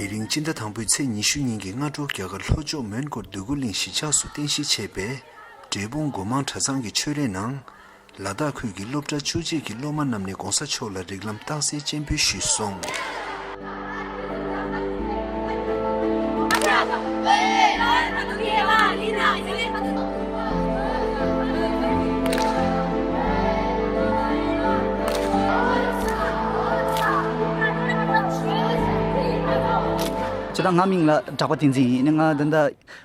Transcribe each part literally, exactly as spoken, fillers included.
དེ་རིང་སྤྱི་ཟླ་དང་པོའི་ཚེས་ཉི་ཤུ་ཉིན་གྱི་སྔ་དྲོ་རྒྱ་གར་ལྷོ་ཕྱོགས་མོན་གྷོ་འདོད་རྒུ་གླིང་གཞིས་ཆགས་སུ་རྟེན་གཞི་བྱས་པའི་འབྲས་སྤུངས་སྒོ་མང་གྲྭ་ཚང་གི་ཆོས་རའི་ནང་། ལ་དྭགས་ཁུལ་གྱི་སློབ་གྲྭ་བཅུ་གཅིག་གི་སློབ་མ་རྣམས་ནས་༸གོང་ས་མཆོག་ལ་རིགས་ལམ་རྟགས་གསལ་སྤྱན་འབུལ་ཞུས་སོང་། ཁྱེད་དང་། ང་མིང་ལ་གྲགས་པ་བསྟན་འཛིན་ཡིན། ང་ད་ལྟ་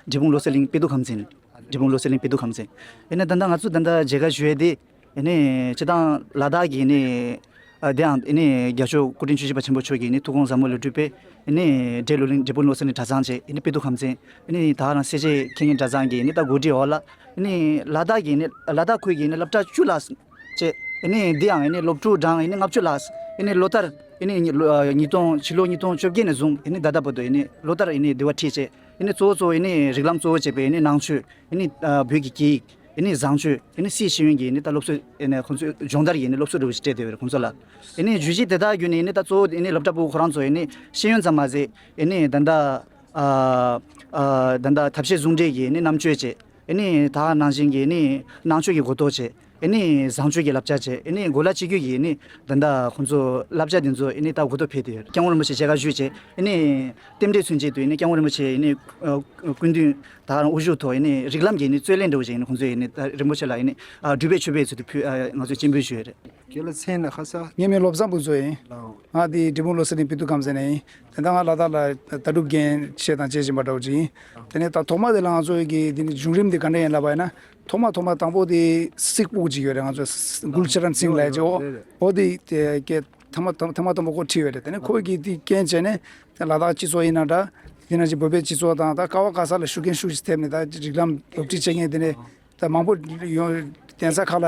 འབྲས་སྤུངས་བློ་གསལ་གླིང་དཔེ་སྡུག་ཁམས་ཚན། འབྲས་སྤུངས་བློ་གསལ་གླིང་དཔེ་སྡུག་ཁམས་ཚན། ཡིན་ན་ད་ལྟ་ང་ཚོ་ད་ལྟ་མཇལ་ཁ་ཞུ་ཡས་དེ། ཨེ་ནི་སྤྱིར་བཏང་ལ་དྭགས་ཀྱི་ནི། ཨ་དེའང་ཨེ་ནི་རྒྱལ་མཆོག་སྐུ་ཕྲེང་བཅུ་བཞི་པ་ཆེན་པོ་མཆོག་གི་ནི་ཐུགས་དགོངས་ཟབ་མོ་ལ་གྲུབ་པའི་ཨེ་ནི་འབྲས་བློ་གླིང་འབྲས་སྤུངས་བློ་གསལ་གླིང་གྲྭ་ཚང་བཅས་ཨེ་ནི་དཔེ་སྡུག་ཁམས་ཚན་ཨེ་ནི་ད་ག་རང་སེར་བྱེས་མཁས་སྙན་གྲྭ་ཚང་གི་ཨེ་ནི་ད་གོ་སྒྲིག་འོག་ལ་ཨེ་ནི་ལ་དྭགས་ཀྱི་ནི་ལ་དྭགས་ཁུལ་གྱི་ནི་སློབ་གྲྭ་བཅུ་ལ་བཅས་ཨེ་ནི་འདི་ཡང་ཨེ་ནི་སློབ་ཕྲུག་གྲངས་ཨེ་ནི་ལྔ་བཅུ་ལ་ཨེ་ནི་ལོ་ལྟར་ཨེ་ནི་ཉི་ལོ་ཉིས་སྟོང་ཕྱི་ལོ་ཉིས་སྟོང་བཅོ་བརྒྱད་ནས་བཟུང་ཨེ་ནི་ད་ལྟ་བར་དུ་ཨེ་ནི་ལོ་ལྟར་ཨེ་ནི་འདི་བ་ཁྲིད་བཅས་ཨེ་ནི་གཙོ་བོ་གཙོ་བོ་ཨེ་ནི་རིགས་ལམ་གཙོ་བོ་བྱས་པའི་ཨེ་ནི་ནང་ཆོས། ཨེ་ནི་ཨ་བོད་ཀྱི་སྐད་ཡིག་ཨེ་ནི་བཟང་སྤྱོད་ཨེ་ནི་སྲིད་ཤེས་ཡོན་གྱི་ཨེ་ནི་ད་སློབ་གསོ་ཨེ་ནི་ཁོང་ཚོའི་སྦྱོང་བརྡར་གྱི་ཨེ་ནི་སློབ་གསོ་འདྲ་བོ་ཞིག་སྤྲད་བསྡད་ཡོད་རེད་ཁོང་ཚོ་ལ། ཨེ་ནི་བརྗོད་གཞི་དེ་དག་བརྒྱུད་ནས་ཨེ་ནི་ད་གཙོ་བོ་ཨེ་ནི་སློབ་གྲྭ་ཕྲུ་གུ་ཁོ་རང་ཚོ་ཨེ་ནི་ཤེས་ཡོན་ཙམ་མ་ཟད་ཨེ་ནི་ད་ལྟ་ཨ་ཨ་ད་ལྟ་ཐབས་ཤེས་ཟུང་འབྲེལ་གྱི་ཨེ་ནི་རྣམ་དཔྱོད་བཅས་ཨེ་ནི་ད་ག་ནང་བཞིན་གྱི་ཨེ་ནི་ནང་ཆོས་ཀྱི་གོ་རྟོགས་བཅས། ཨེ་ནི་བཟང་སྤྱོད་ཀྱི་བསླབ་བྱ་བྱས། ཨེ་ནི་གོ་ལ་གཅིག་གྱུར་གྱི་ཨེ་ནི་ད་ལྟ་ཁོང་ཚོ་བསླབ་བྱ་དེ་ཚོ་ཨེ་ནི་ད་གོ་རྟོགས་འཕེལ་ཏེ་ཡོད། སྐྱབས་མགོན་རིན་པོ་ཆེ་མཇལ་ཁ་ཞུས་བྱས། ཨེ་ནི་རྟེན་འབྲེལ་མཚོན་བྱེད་དུ་ཨེ་ནི་སྐྱབས་མགོན་རིན་པོ་ཆེ་ཨེ་ནི་ཨ་སྐུ་མདུན་ད་དབུ་བཞུགས་ཐོག་ཨེ་ནི་རིགས་ལམ་གྱི་ཨེ་ནི་རྩོད་ལེན་འདྲ་བོ་ཞིག་ཨེ་ནི་ཁོང་ཚོས་ཨེ་ནི་ད་རིན་པོ་ཆེ་ལ་ཨེ་ནི་ཨ་སྒྲུབ་པའི་མཆོད་པའི་ཚུལ་དུ་ཕུལ་ཨ་ང་ཚོས་སྤྱན་འབུལ་ཞུས་ཡོད་རེད། ཁྱེད་ལ་མཚན་ནི་ཁ་ས། ངའི་མིང་བློ་བཟང་ཕུན་ཚོགས་ཡིན། ལའོ། ང་འདི་འབྲས་སྤུངས་བློ་གསལ་གླིང་དཔེ་སྡུག་ཁམས་ཚན་ནས་ཡིན། དེ་ལྟར་ང་ལ་དྭགས་ལ་ལྟ་གྲུབ་རྒན་བྱས་དང་བྱེད་བཞིན་པ་འདྲ་བོ་ཅིག་ཡིན། དེ་ནས་ད་ཐོག་མ་དེ་ལ་ང་ཚོ་གི་འདི་ནི་བྱུང་རིམ་འདི་ག་འདྲ་ཡིན་ལབ་པ་ཡིན་ན། ཐོག་མ་ཐོག་མ་དང་པོ་དེ་སིག་སྤུག་ཅིག་ཡོད་རེད། ང་ཚོ་གུལ་ཆ་རན་སིང་ལབ་ཅིག་འོ་འོ་དེ་དེ་གས་ཐ་མ་ཐ་མ་ཐ་མ་དང་པོ་ཁོ་ཁྲིད་ཡོད་རེད། དེ་ནས་ཁོ་གིས་དེ་རྐྱེན་བྱས་ནས་ད་ལ་དྭགས་སྤྱི་ཚོགས་ཡིན་ན་འདྲ། དེ་ནང་བཞིན་བོད་པའི་སྤྱི་ཚོགས་དང་ད་ཀ་བ་ག་ས་ལ་ཤུགས་རྐྱེན་ཤུགས་ཆེ་ཐེབས་ནས་ད་རིགས་ལམ་སློབ་ཁྲིད་བྱེད་མཁན་དེ་ནས་ད་མང་པོ་ཡོང་གདན་ས་ཁག་ལ་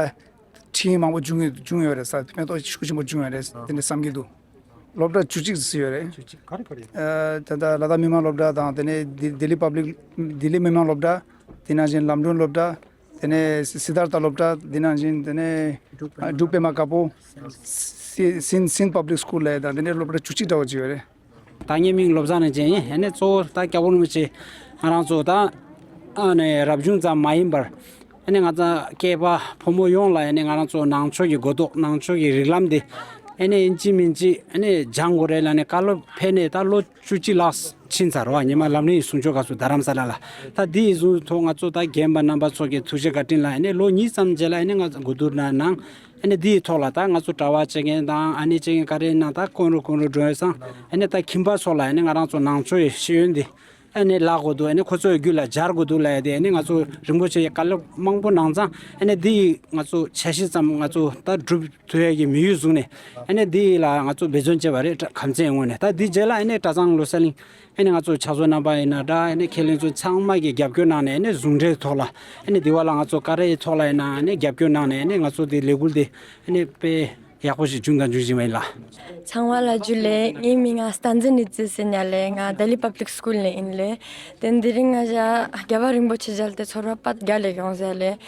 ཁྲིད་མཁན་མང་པོ་བྱུང་ཡོད་བྱུང་ཡོད་རེད་ས། ཕན་ཐོགས་ཤུགས་ཆེན་པོ་བྱུང་ཡོད་རེད་དེ་འདྲ་བསམ་གྱི་འདུག་སློབ་གྲྭ་བཅུ་གཅིག་ཙམ་ཡོད་རེད། བཅུ་གཅིག་ག་རེ་ག་རེ་ཡོད། ཨ་ད་ལྟ་ལ་དྭགས་མི་དམངས་སློབ་གྲྭ་དང་དེ་ནས་ལྡི་ལྡི་ལི་པབ་ལིག་ལྡི་ལི་མི་དམངས་སློབ་གྲྭ། དེ་ནང་བཞིན་ལམ་སྒྲོན་སློབ་གྲྭ། དེ་ནས་སི་སི་ཌཱར་ཐ་སློབ་གྲྭ། དེ་ནང་བཞིན་དེ་ནས་འབྲུག་པད་མ་དཀར་པོ། སི་སིན་སིན་པབ་ལིག་སི་ཀུལ་ལབ་ཡ་དང་དེ་ནས་སློབ་གྲྭ་བཅུ་གཅིག་འདྲ་བོ་ཅིག་ཡོད་རེད། ད་ངའི་མིང་བློ་བཟང་རིན་ཆེན་ཡིན། ཨ་ནི་གཙོ་བོ་ད་སྐྱབས་མགོན་རིན་པོ་ཆེ་ང་རང་ཚོ་ད་ཨ་ནི་རབ་བྱུང་ཙམ་མ་ཡིན་པར་ཨ་ནི་ང་ཚོ་སྐྱེས་པ་ཕོ་མོ་ཡོངས་ལ་ཨ་ནི་ང་རང་ཚོ་ནང་ཆོས་ཀྱི་གོ་རྟོགས་ནང་ཆོས་ཀྱི་རིགས་ལམ་འདི་ཨ་ནི་ཡིན་གཅིག་མིན་གཅིག་ཨ་ནི་སྦྱང་དགོས་རེད་ལབ་ནས་བཀའ་སློབ་ཕེབས་ནས་ད་ལོ་བཅུ་གཅིག་ལྷག་ཕྱིན་ཚར་བ། ཉི་མ་ལམ་རིམ་གསུང་ཆོས་སྐབས་སུ་རྡ་རམ་ས་ལ་ལ་ད་འདི་ཡི་བཟུང་ཐོག་ང་ཚོ་ད་རྒན་པ་རྣམ་པ་ཚོ་གི་ཐུགས་རྗེ་བཀའ་དྲིན་ལ་ཨ་ནི་ལོ་གཉིས་ཙམ་རྗེས་ལ་ཨ་ནི་ང་ཚོ་གོ་བསྡུར་གནང་། ཨ་ནི་འདིའི་ཐོག་ལ་ད་ང་ཚོ་གྲྭ་པ་བྱེད་མཁན་དང་ཨ་ནི་བྱེད་མཁན་ག་རེ་ཡིན་ན་ད་དཀོན་རུ་དཀོན་རུ་འགྲོ་ཡོད་ཙང་ཨ་ནི་ད་ཁྱིམ་པ་ཚོ་ལ་ཨ་ནི་ང་རང་ཚོ་ནང་ཆོས་ཡི་ཤེས་ཡོན་འདི་ཨ་ནི་བརླག་དགོས་འདུག་ཨ་ནི་ཁོ་ཚོའི་རྒྱུད་ལ་སྦྱར་དགོས་འདུག་ལབ་ཡ་དེ་ཨ་ནི་ང་ཚོ་རིན་པོ་ཆེ་ཡི་བཀའ་སློབ་མང་པོ་གནང་ཙང་ཨ་ནི་འདི་ཡི་ང་ཚོ་འཆར་གཞི་ཙམ་ང་ཚོ་ད་སྒྲུབ་ཐུབ་ཡ་གི་དམིགས་ཡུལ་བཟུང་ནས་ཨ་ནི་འདི་ཡི་ལ་ང་ཚོ་འབད་བརྩོན་བྱས་པ་རེད། ཁམས་ཚན་ངོས་ནས། ད་འདི་རྗེས་ལ་ཨ་ནི་གྲྭ་ཚང་བློ་གསལ་གླིང་ཨ་ནི་ང་ཚོ་ཕྱག་མཛོད་རྣམ་པ་ཡིན་ན་འདྲ་ཨ་ནི་ཁས་ལེན་ཚོ་ཚང་མ་གི་རྒྱབ་སྐྱོར་གནང་ནས་ཨ་ནི་ཟུང་འབྲེལ་ཐོག་ལ་ཨ་ནི་འདི་བ་ལ་ང་ཚོ་ཀ་རེ་ཡི་ཐོག་ལ་ཡིན་ན་ཨ་ནི་རྒྱབ་སྐྱོར་གནང་ནས་ཨ་ནི་ང་ཚོ་འདི་ལས་འགུལ་འདི་ཨ་ནི་དཔེ་ཡག་པོ་ཞིག་བྱུང་དང་འབྱུང་བཞིན་པ་ཡིན་ལ། ཚང་མ་ལ་ཇུ་ལེ། ངའི་མིང་ང་སྟན་འཛིན་ནི་ཙི་ཟེར་ཉ་ལེ། ང་ལྡི་ལི་པབ་ལིག་སི་ཀུལ་ནས་ཡིན་ལེ། དེ་འདི་རིང་ང་ཞ་རྒྱལ་བ་རིན་པོ་ཆེ་མཇལ་ཏེ་ཚོར་བ་དཔེ་དགའ་ལེ་ཡོང་ཟེར་ལེ།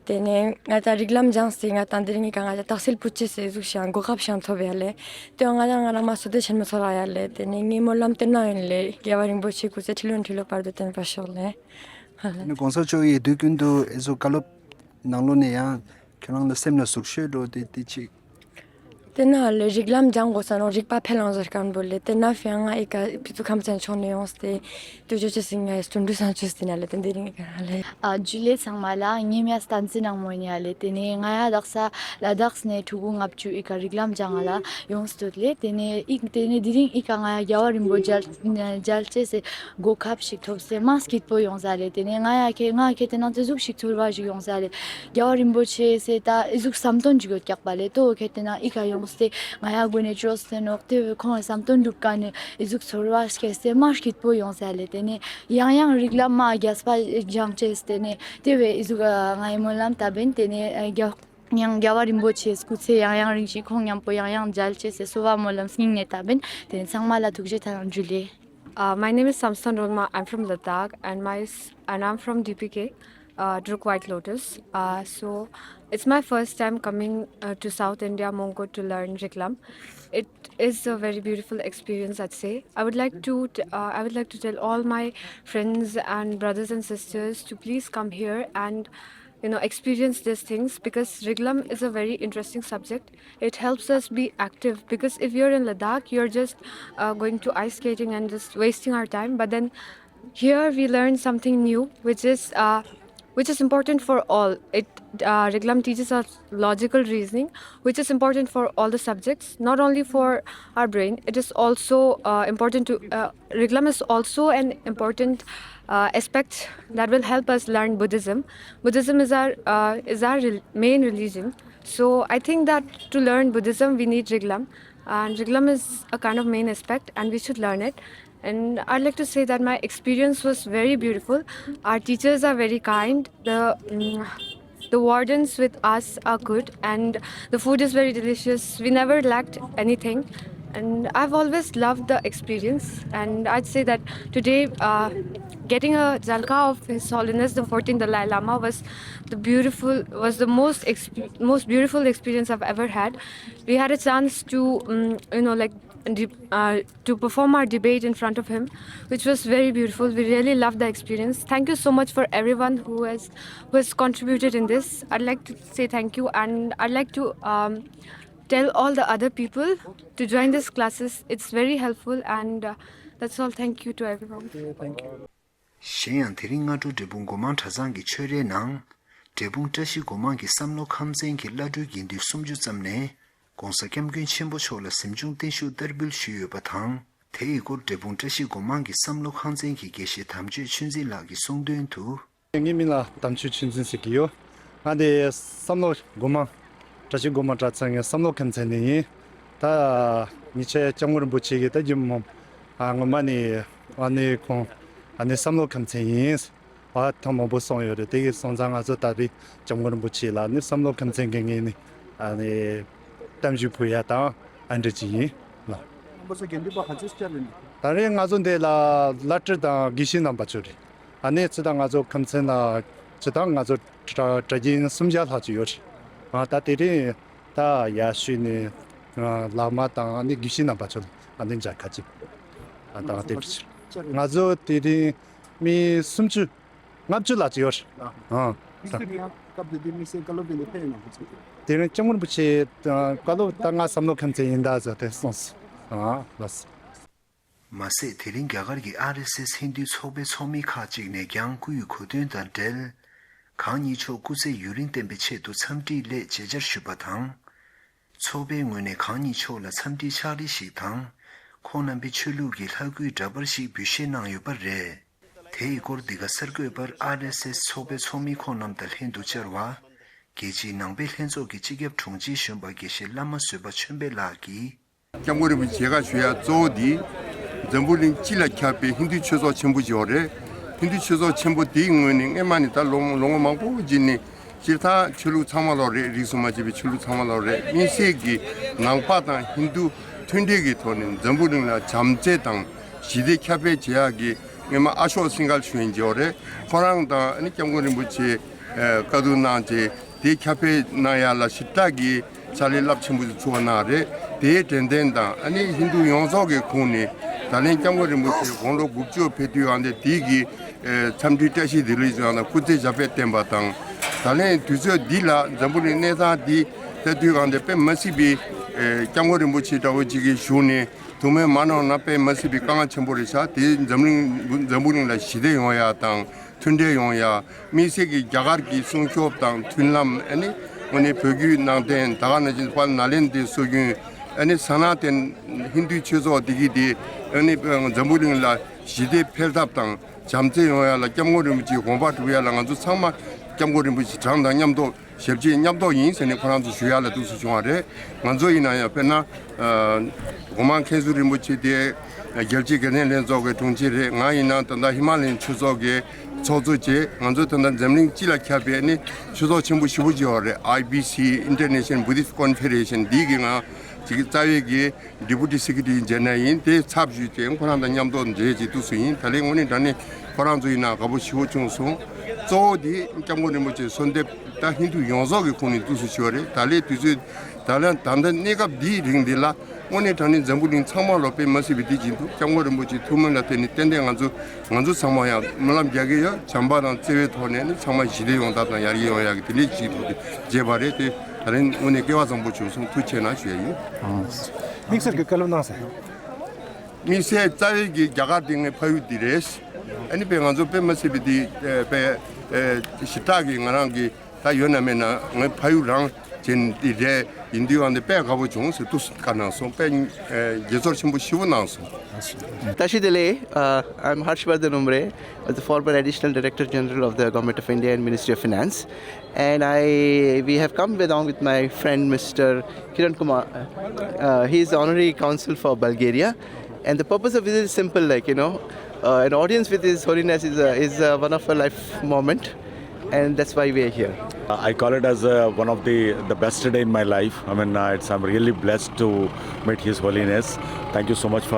དེ་ནས་ང་ད་རིགས་ལམ་སྦྱངས་ཏེ་ང་ད་འདི་རིང་གི་ང་ད་རྟགས་གསལ་ཕུལ་ཅེས་ཟེར་ཟུག་ཤང་གོ་སྐབས་ཤང་ཐོབ་ཡ་ལེ། དེ་ང་ད་ང་རང་མ་སོ་དེ་ཆེན་མོ་ཚོར་ཡ་ལེ། དེ་ནས་ངའི་སྨོན་ལམ་དེ་ན་ཡིན་ལེ། རྒྱལ་བ་རིན་པོ་ཆེ་སྐུ་ཚེ་ཁྲི་ལོ་ཁྲི་ལོ་བར་དུ་བརྟན་པར་ཤོག་ལེ། ཨ་ནི་༸གོང་ས་མཆོག་གིས་དུས་ཀུན་ཏུ་ཨེ་ཟུག་བཀའ་སློབ་ནང་ལོགས་ནས་ཡང་ཁྱོད་རང་ལ་སེམས་ལ་ཟུག་ཤོས་འགྲོ་དེ་དེ་ཅིག་དེ་ན་ལེ་རིགས་ལམ་སྦྱང་དགོས་ས་ནོ་རིག་པ་འཕེལ་ལང་ཟེར་མཁན་པོ་ལེ། དེ་ན་ཕི་ང་ཨི་ཀ་ཕི་ཚུ་ཁམས་ཚན་ཆོག་ནས་ཡོངས་ཏེ་དུ་ཅོ་ཅེ་སིང་ངའི་སྟོན་འབྲུ་སང་ཆུ་སྟེ་ན་ལེ། དེ་འདི་རིང་ཨི་ཀ་ལེ། ཨ་ཇུ་ལེ་ཚང་མ་ལ། ངའི་མིང་སྟན་འཛིན་ནག་མོ་ཡིན་ཡ་ལེ། དེ་ནས་ང་ཡ་དག་ས་ལ་དྭགས་ནས་ཕྲུ་གུ་ལྔ་བཅུ་ཨི་ཀ་རིགས་ལམ་སྦྱང་ང་ལ་ཡོངས་ཏེ་ལེ། དེ་ནས་ཨི་དེ་ནས་དེ་རིང་ཨི་ཀ་ང་ཡ་རྒྱལ་བ་རིན་པོ་མཇལ་མཇལ་ཅེས་སེ་གོ་སྐབས་ཤིག་ཐོབ་སེ་མ་སྐྱིད་པོ་ཡོང་ས་ལེ། དེ་ནས་ང་ཡ་ཁེ་ང་ཁེ་དེ་ནང་ཚེ་ཟུག་ཤིག་ཚོར་བ་ཞིག་ཡོང་ས་ལེ། རྒྱལ་བ་རིན་པོ་ཆེ་སེ་ད་ཨི་ཟུག་བསམ་དོན་ཅིག་ཡོད་ཀྱག་པ་ལེ། ཏོ་ཁེ་དེ་ན་ཨི་ཀ་ཡོང་སྟེ་ང་ཡ་དགོན་ནས་བཅོས་སེ་ནོག་ཏེ་བས་ཁོང་བསམ་དོན་འགྲུབ་ཀ་ནས་ཨི་ཟུག་ཚོར་བ་སྐྱེས་སེ་མ་སྐྱིད་པོ་ཡོང་ས་ལེ། དེ་ནས་ཡང་ཡང་རིགས་ལམ་མ་རྒྱས་པ་སྦྱང་ཅེས་དེ་ནས་ཏེ་བས་ཨི་ཟུག་ང་ཡི་སྨོན་ལམ་ད་བན་དེ་ནས་རྒྱལ་ཡང་རྒྱལ་བ་རིན་པོ་ཆེ་སྐུ་ཚེ་ཡང་ཡང་རིང་ཞིང་ཁོང་མཉམ་པོ་ཡང་ཡང་མཇལ་ཅེས་སེ་གསོལ་བ་སྨོན་ལམ་སྙིང་ནས་ད་བན། དེ་ནས་ཚང་མ་ལ་ཐུགས་རྗེ་ཐང་ཇུ་ལེ། Uh, my name is Samson Rolma. I'm from Ladakh, and my s- and I'm from D P K. uh, Druk White Lotus. Uh, so it's my first time coming uh, to South India, Mongkot, to learn Riglam. It is a very beautiful experience, I'd say. I would like to t- uh, I would like to tell all my friends and brothers and sisters to please come here and you know experience these things, because Riglam is a very interesting subject. It helps us be active, because if you're in Ladakh, you're just uh, going to ice skating and just wasting our time. But then here we learn something new, which is uh, which is important for all. It uh, Riglam teaches us logical reasoning, which is important for all the subjects, not only for our brain. It is also uh, important to uh, Riglam is also an important uh, aspect that will help us learn Buddhism. Buddhism is our uh, is our rel- main religion. So I think that to learn Buddhism, we need Riglam, and Riglam is a kind of main aspect, and we should learn it. And I'd like to say that my experience was very beautiful. Our teachers are very kind. The mm, the wardens with us are good, and the food is very delicious. We never lacked anything. And I've always loved the experience. And I'd say that today, uh, getting a jalka of His Holiness the fourteenth Dalai Lama was the beautiful was the most exp- most beautiful experience I've ever had. We had a chance to, um, you know, like de- uh, to perform our debate in front of him, which was very beautiful. We really loved the experience. Thank you so much for everyone who has who has contributed in this. I'd like to say thank you, and I'd like to um, tell all the other people to join these classes. It's very helpful, and uh, that's all. Thank you to everyone. གཞན་ཡང་དེ་རིང་སྔ་དྲོ་འབྲས་སྤུངས་སྒོ་མང་གྲྭ་ཚང་གི་ཆོས་རའི་ནང་། འབྲས་སྤུངས་བཀྲ་ཤིས་སྒོ་མང་གི་བསམ་བློ་ཁམས་ཚན་གྱི་བླ་སྤྲུལ་དགེ་འདུན་སུམ་ཅུ་ཙམ་ནས་༧གོང་ས་༧སྐྱབས་མགོན་ཆེན་པོ་མཆོག་ལ་གཟིམ་ཆུང་བརྟན་བཞུགས་བསྟར་འབུལ་ཞུས་ཡོད་པ་དང་། དེ་ཡི་སྐོར་འབྲས་སྤུངས་བཀྲ་ཤིས་སྒོ་མང་གི་བསམ་བློ་ཁང་ཚན་གྱི་དགེ་བཤེས་དམ་ཆོས་ཆོས་འཛིན་ལགས་ཀྱིས་གསུངས་དོན་དུ། ངའི་མིང་ལ་དམ་ཆོས་ཆོས་འཛིན་ཟེར་གྱི་ཡོད། ང་འདི་བསམ་བློ་སྒོ་མང་། བཀྲ་ཤིས་སྒོ་མང་གྲྭ་ཚང་གི་བསམ་བློ་ཁམས་ཚན་ནས་ཡིན། ད་ཉེ་ཆར་སྐྱབས་མགོན་རིན་པོ་ཆེ་གིས་ད་རྒྱུན་མོ་ཨ་ངོ་མ་ནི་ཨ་ནི་ཁོང་ཨ་ནི་བསམ་བློ་ཁམས་ཚན་ཡིན། ཨ་ཐེངས་མང་པོ་གསུངས་ཡོད་རེད། དེ་གི་སོང་ཙང་ང་ཚོ་ད་རེས་སྐྱབས་མགོན་རིན་པོ་ཆེ་ལ་ནི་བསམ་བློ་ཁམས་ཚན་གྱི་ངོས་ནས་ཨ་ནི་གཏམ་བརྗོད་ཕུལ་ཡ་དང་ཨ་འདྲ་ཅིག་ཡིན་ལ། རྣམ་པ་ཚོ་དགེ་འདུན་པ་ག་ཚོད་ཅིག་རེད། ད་རེས་ང་ཚོ་འདི་ལ་བླ་སྤྲུལ་དང་དགེ་བཤེས་རྣམ་པ་ཚོ་རེད། ཨ་ནི་ཅི་ད་ང་ཚོ་ཁམས་ཚན་ལ་ཅི་ད་ང་ཚོ་གྲྭ་གྲྭ་རྒན་སུམ་བརྒྱ་ལྷག་ཅིག་ཡོད་རེད། ཨ་ད་དེ་རིང་ད་ཡར་ཞུས་ནས་བླ་མ་དང་ཨ་ནི་དགེ་བཤེས་རྣམ་པ་ཚོ་ཨ་ནི་མཇལ་ཁ་ཅིག་ཨ་དང་དེ་འདྲ་ཅིག་ང་ཚོ་དེ་རིང་མི་སུམ་ཅུ་ལྔ་བཅུ་ལྷག་ཅིག་ཡོད་རེད། ཨ་དེ་རིང་སྐྱབས་མགོན་རིན་པོ་ཆེ་བཀའ་སློབ་ད་ང་བསམ་བློ་ཁམས་ཚན་ཡིན་ད་ཟེར་ཏེ་གསུངས་སོང་། ཨ་ལགས། མ་ཟད་དེ་རིང་རྒྱ་གར་གྱི་ཨར་ཨེས་ཨེས་ཧིན་རྡུའི་ཚོགས་པའི་ཚོགས་མི་ཁག་ཅིག་ནས་ཀྱང་སྐུའི་གོ་སྟོན་དང་འབྲེལ། གང་ཉིད་མཆོག་སྐུ་ཚེ་ཡུན་རིང་བརྟན་པའི་ཆེད་དུ་འཚམས་འདྲིའི་སླད་མཇལ་བཅར་ཞུས་པ་དང་། ཚོགས་པའི་ངོས་ནས་གང་ཉིད་མཆོག་ལ་འཚམས་འདྲིའི་ཕྱག་བྲིས་ཤིག་དང་། ཁོང་རྣམ་པའི་ཆོས་ལུགས་ཀྱི་ལྷ་སྐུའི་འདྲ་པར་ཞིག་འབུལ་བཞེས་གནང་ཡོད་པ་རེད། དེ་ཡི་སྐོར་འདི་ག་གསར་འགོད་པར་ཨར་ཨེས་ཨེས་ཚོགས་པའི་ཚོགས་མི་ཁོང་རྣམས་དང་ལྷན་དུ་བཅར་བ། རྒྱལ་སྤྱིའི་ནང་པའི་ལྷན་ཚོགས་ཀྱི་སྤྱི་ཁྱབ་དྲུང་ཆེ་གཞོན་པ་དགེ་བཤེས་བླ་མ་བཟོད་པ་ཆོས་འཕེལ་ལགས་ཀྱིས། སྐྱབས་མགོན་རིན་པོ་ཆེ་མཇལ་ཁ་ཞུ་ཡ་གཙོ་བོ་འདི། འཛམ་བུ་གླིང་སྤྱི་ལ་ཁྱབ་པའི་ཧིན་རྡུའི་ཆོས་ཚོགས་ཆེན་པོ་ཞིག་ཡོད་རེད། ཧིན་རྡུའི་ཆོས་ཚོགས་ཆེན་པོ་འདིའི་ངོས་ནས་སྔས་མ་ནས་ད་ལོ་ལོ་ངོ་མང་པོ་རྗེས་ནས་སྤྱིར་བཏང་ཆོས་ལུགས་ཚང་མ་ལོག་རེད། རིས་སུ་མ་ཆད་པའི་ཆོས་ལུགས་ཚང་མ་ལོག་རེད། དམིགས་བསལ་གྱིས་ནང་པ་དང་ཧིན་རྡུ་མཐུན་འབྲེལ་གྱི་ཐོག་ནས་འཛམ་བུ་གླིང་ལ་བྱམས་བརྩེ་དང་ཞི་བདེ་ཁྱབ་སྤེལ་བྱེད་ཡག་གི་སྔས་མ་ཨ་ཤོག་སིང་གལ་ཞུ་མཁན་ཅིག་ཡོད་རེད། ཁོ་རང་དང་ཨ་ནི་སྐྱབས་མགོན་རིན་པོ་ཆེ་བཀའ་བསྡུར་གནང་རྗེས། དེ་ཁྱབ་སྤེལ་གནང་ཡ་ལ་ཞེ་དྲག་གི་ཕྱག་ལས་རླབས་ཆེན་པོ་ཞིག་ཚུགས་པ་གནང་རེད། དེའི་དྲན་རྟེན་དང་ཨ་ནི་ཧིན་རྡུ་ཡོངས་རྫོགས་ཀྱི་ཁོངས་ནས་ད་ལན་སྐྱབས་མགོན་རིན་པོ་ཆེ་དགུང་ལོ་དགུ་བཅུ་ཕེབས་དུས་ཨ་ནི་དེའི་གི་འཚམས་འདྲིའི་བཀྲ་ཤིས་བདེ་ལེགས་ཞུ་ཡ་དང་སྐུ་ཚེ་ཞབས་པད་བརྟན་པ་དང་། ད་ལན་དུས་ཚོད་འདི་ལ་འཛམ་བུ་གླིང་གནས་སྟངས་འདི་ལྟ་དུས་ཨ་ནི་དཔེ་མ་སྲིད་པའི་སྐྱབས་མགོན་རིན་པོ་ཆེ་འདྲ་བོ་ཅིག་གི་བཞུགས་ནས་ཐུགས་སྨོན་མ་གནང་ན་དཔེ་མ་སྲིད་པའི་དཀའ་ངལ་ཆེན་པོ་རེད་ཤག་དེ་འཛམ་གླིང་འཛམ་བུ་གླིང་ལ་ཞི་བདེ་ཡོང་ཡ་དང་། མཐུན་འབྲེལ་ཡོང་ཡ། དམིགས་བསལ་གྱི་རྒྱ་གར་གྱི་སྲུང་སྐྱོབ་དང་མཐུན་ལམ། ཨ་ནི་དངོས་གནས་བོད་བརྒྱུད་ནང་བསྟན་ད་ག་ནང་བཞིན་དཔལ་ནཱ་ལེནྡྲའི་སྲོལ་རྒྱུན། ཨ་ནི་ས་ནཱ་ཏན་ཧིན་རྡུའི་ཆོས་ཚོགས་འདི་གི་དེ་ཨ་ནི་འཛམ་བུ་གླིང་ལ་ཞི་བདེ་འཕེལ་ཐབས་དང་བྱམས་བརྩེ་ཡོང་ཡ་ལ་སྐྱབས་མགོན་རིན་པོ་ཆེའི་དགོངས་པ་སྒྲུབ་ཡ་ལ་ང་ཚོ་ཚང་མ་སྐྱབས་མགོན་རིན་པོ་ཆེ་གྲངས་དང་མཉམ་དུ། ཞབས་ཕྱི་མཉམ་གཏོགས་ཡིན་ཟེར་ནས་ཁོ་རང་ཚོ་ཞུ་ཡ་ལ་འདུག་སེ་བྱུང་བ་རེད། ང་ཚོ་ཡིན་ན་ཡང་དཔེར་ན། སྒོ་མང་མཁན་ཟུར་རིན་པོ་ཆེ་དེ་རྒྱལ་སྤྱིའི་དགེ་ལྡན་ལྷན་ཚོགས་ཀྱི་དྲུང་ཆེ་རེད། ང་ཡིན་ན་ད་ལྟ་ཧི་མ་ལ་ཡན་ཆོས་ཚོགས་ཀྱི་ཚོགས་གཙོ་བྱས། ང་ཚོ་ད་ལྟ་འཛམ་གླིང་སྤྱི་ལ་ཁྱབ་པའི་ནི་ཆོས་ཚོགས་ཆེན་པོ་བཞི་པོ་ཅིག་ཡོད་རེད། ཨའི་བི་སི། International Buddhist Confederation འདི་གི་ང་ཅིག་རྩ་བའི་གི་Deputy Secretary General ཡིན། དེ་ཚབ་ཞུས་ཏེ་ཁོ་རང་དང་མཉམ་དུ་མཇལ་ཅིག་འདུག་སེ་ཡིན། ད་ལན་དངོས་གནས་དྲང་གནས་ ཁོ་རང་ཚོ་ཡིན་ན་དགའ་པོ་ཞེ་པོ་བྱུང་སོང་། གཙོ་བོ་དེ་སྐྱབས་མགོན་རིན་པོ་ཆེའི་གསོལ་འདེབས་ད་ཧིན་དུ་ཡོངས་རྫོགས་ཀྱི་ཁོངས་ནས་འདུག་སེ་ཞུ་བ་རེད། ད་ལོའི་དུས་ཚོད་ད་ལོ་ད་ལྟ་གནས་སྐབས་འདིའི་རིང་འདི་ལ་དངོས་གནས་དྲང་གནས་འཛམ་བུ་གླིང་ཚང་མ་ལ་དཔེ་མ་སྲིད་པའི་བདེ་སྐྱིད་འདུག་སྐྱབས་མགོན་རིན་པོ་ཆེའི་ཐུགས་སྨོན་ལ་བརྟེན་ནས་ཏན་ཏན་ང་ཚོ་ང་ཚོ་ཚང་མ་ཡང་སྨོན་ལམ་རྒྱག་གི་ཡོད། བྱམས་པ་དང་བརྩེ་བའི་ཐོག་ནས་ནི་ཚང་མ་ཞི་བདེ་ཡོང་ཐབས་དང་ཡར་རྒྱས་ཡོང་ཡག་གི་དེ་འདྲའི་ཅིག་ཐོག་ཏུ་མཇལ་བ་རེད་དེ། ད་རིང་དངོས་གནས་སྐལ་བ་བཟང་པོ་བྱུང་སོང་། ཐུགས་རྗེ་ཆེ་གནང་ཞུ་ཡ་ཡིན། དམིགས་བསལ་གྱི་བཀའ་སློབ་གནང་ཟེར། དམིགས་བསལ་རྩ་བའི་གི་རྒྱ་གར་དེ་ངའི་ཕ་ཡུལ་འདི་རེད། ཨ་ནི་དཔེ་ང་ཚོ་དཔེ་མ་སྲིད་པའི་དེ་དཔེ་ཞེ་དྲག་གི་ང་རང་གི་ད་ཡོད་ན་མེད་ན་ངའི་ཕ་ཡུལ་རང་ཅན་འདི་རེད། ཡིན་དུས་ཨ་འདི་དཔེ་དགའ་པོ་བྱུང་ཟེར་ཐུགས་བཀའ་གནང་སོང་། དཔེ་དགྱེས་ཚོར་ཆེན་པོ་ཞེ་པོ་གནང་སོང་། Tashi Delek, uh, I'm Harshvardhan Umre, the former Additional Director General of the Government of India and Ministry of Finance. And I, we have come along with my friend Mister Kiran Kumar. Uh, he is the honorary consul for Bulgaria. And the purpose of visit is simple, like, you know, uh, an audience with His Holiness is, a, is a one of a life moment. And that's why we are here. I call it as a, one of the, the best day in my life. I mean, uh, it's, I'm really blessed to meet His Holiness. Thank you so much for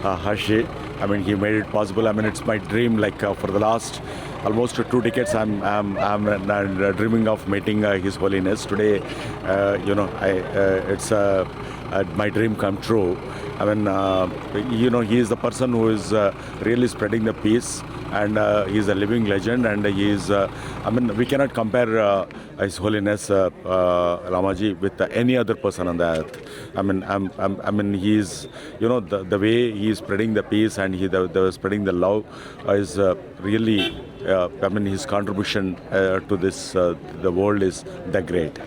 uh, Harshi. I mean, he made it possible. I mean, it's my dream. Like uh, for the last almost two decades, I'm I'm I'm uh, dreaming of meeting uh, His Holiness. Today, uh, you know, I uh, it's uh, uh, my dream come true. I mean, uh, you know, he is the person who is uh, really spreading the peace, and uh, he is a living legend, and he is. Uh, I mean, we cannot compare uh, His Holiness uh, uh, Lamaji with uh, any other person on the earth. I mean, I'm, I'm, I mean, he is, you know, the, the way he is spreading the peace and he the, the spreading the love is uh, really, uh, I mean, his contribution uh, to this uh, the world is that great.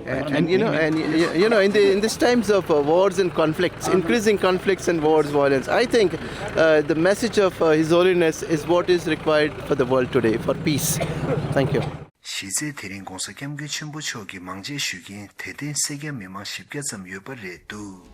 And, and you know, and y- you know, in the in these times of uh, wars and conflicts, increasing conflicts and wars, violence, I think uh, the message of uh, His Holiness is what is required for the world today for peace. Thank you. གཞི་རྩའི་དེ་རིང་༧གོང་ས་༧སྐྱབས་མགོན་ཆེན་པོ་མཆོག་གིས་མང་ཆེ་ཞུ་མཁན་དད་ལྡན་སེར་སྐྱ་མི་མང་བཞི་བརྒྱ་ཙམ་ཡོད་པ་རེད་འདུག